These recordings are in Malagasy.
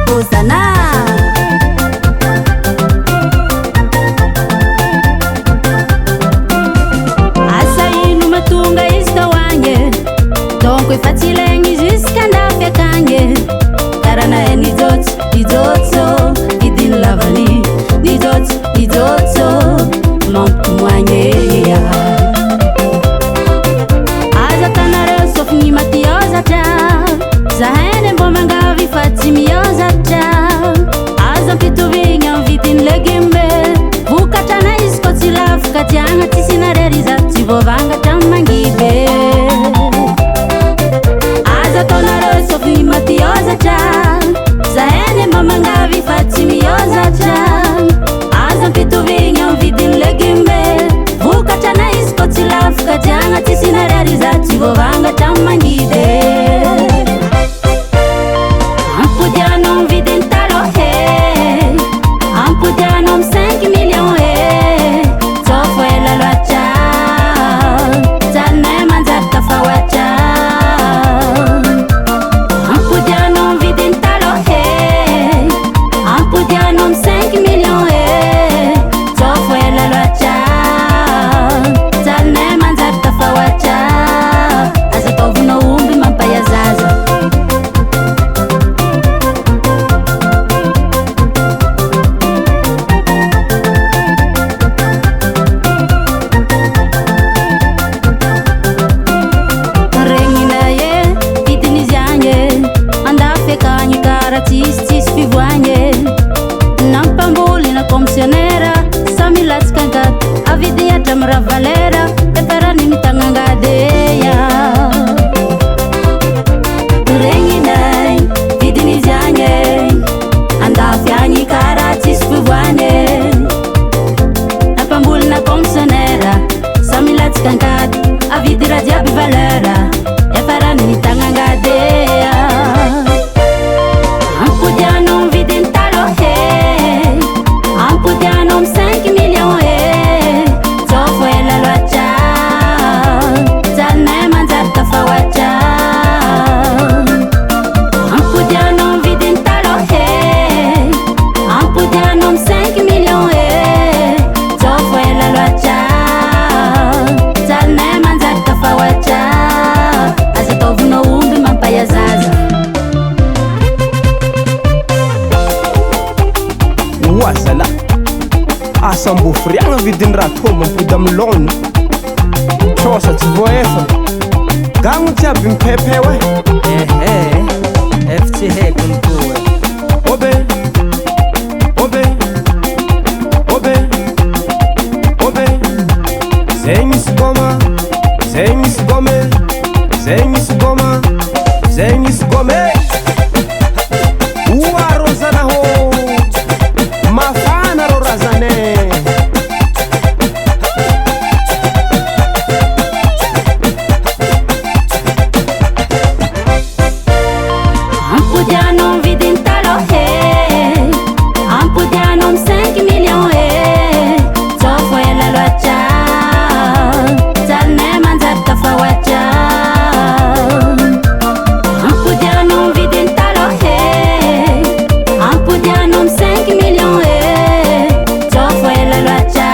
Hosanna! Asa ino mahatonga izy tao agny e? Donc efa tsy ilaigny jusqu'à andafy akagny e. Karaha nijotso, nijotso, vidiny lavany. Nijotso, nijotso, mampitomoagny. Aza atanareo sofigny matiôzatra, zahay ne mbô mangavy fa tsy miôzatra. Aza ampitovigny amin'ny vidiny légume. Vokatra anay izy koa tsy lafo ka tiagna tsisy narery za tsy voavangatra amin'ny mangidy. Aza ataonareo sofigny matiôzatra, zahay ne mba mangavy fa tsy miôzatra. Aza ampitovigny amin'ny vidiny légume. Vokatra anay izy koa tsy lafo ka tiagna tsisy narery za tsy voavangatra amin'ny mangidy. Ampodiano amin'ny vidiny taloha e, ampodiano amin'ny 5 millions e, tsôfo ela loatra, jalinay manjary tafahoatra. Ampodiano amin'ny vidiny taloha e, ampodiano amin'ny 5 millions e, tsôfo ela loatra, jalinay manjary tafahoatra. Aza ataovinao omby mampahia zaza. Regninay e, vidin'izy agny e, andafy akagny karaha tsisy fivoagny e. Nampamboly na commissionnaire, samy latsaka angaty, avidy hatramy raha valera, efa rano ny tagnangady ya. Regninay, vidin'izy agny e, andafy agny karaha tsisy fivoagny e. Nampamboly na commissionnaire, samy latsaka angaty, avidy raha jiaby valeur, efa rano ny tagnangady ya. Ampodiano amin'ny vidiny taloha e, ampodiano amin'ny 5 millions e, tsôfo ela loatra, jalinay manjary tafahoatra. Ampodiano amin'ny vidiny taloha e, ampodiano amin'ny 5 millions e, tsôfo ela loatra, jalinay manjary tafahoatra. Aza ataovinao omby mampahia zaza. Oazala asa mbô firiagna vidiny raha tô mampody amin'ny laoniny trosa tsy voaefa gagno tsy aby mipepeo e. Ehe, efa tsy haiko ny koa. Obe obe obe obe, zay misy goma, zay misy gome, zay misy goma, zay misy gome. Oa rozanaho mafana ro razane. Ampodiano amin'ny vidiny taloha e, ampodiano amin'ny 5 millions e, tsôfo ela loatra, jalinay manjary tafahoatra. Ampodiano amin'ny vidiny taloha e, ampodiano amin'ny 5 millions e, tsôfo ela loatra,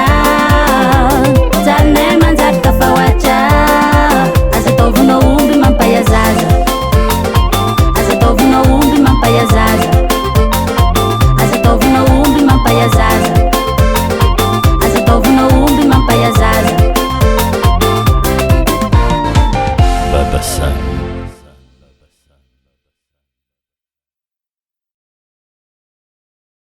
jalinay manjary tafahoatra. Aza ataovinao omby mampahia zaza. Aza ataovinao omby mampahia zaza. Aza ataovinao omby mampahia zaza. Aza ataovinao omby mampahia zaza. Baba Sam.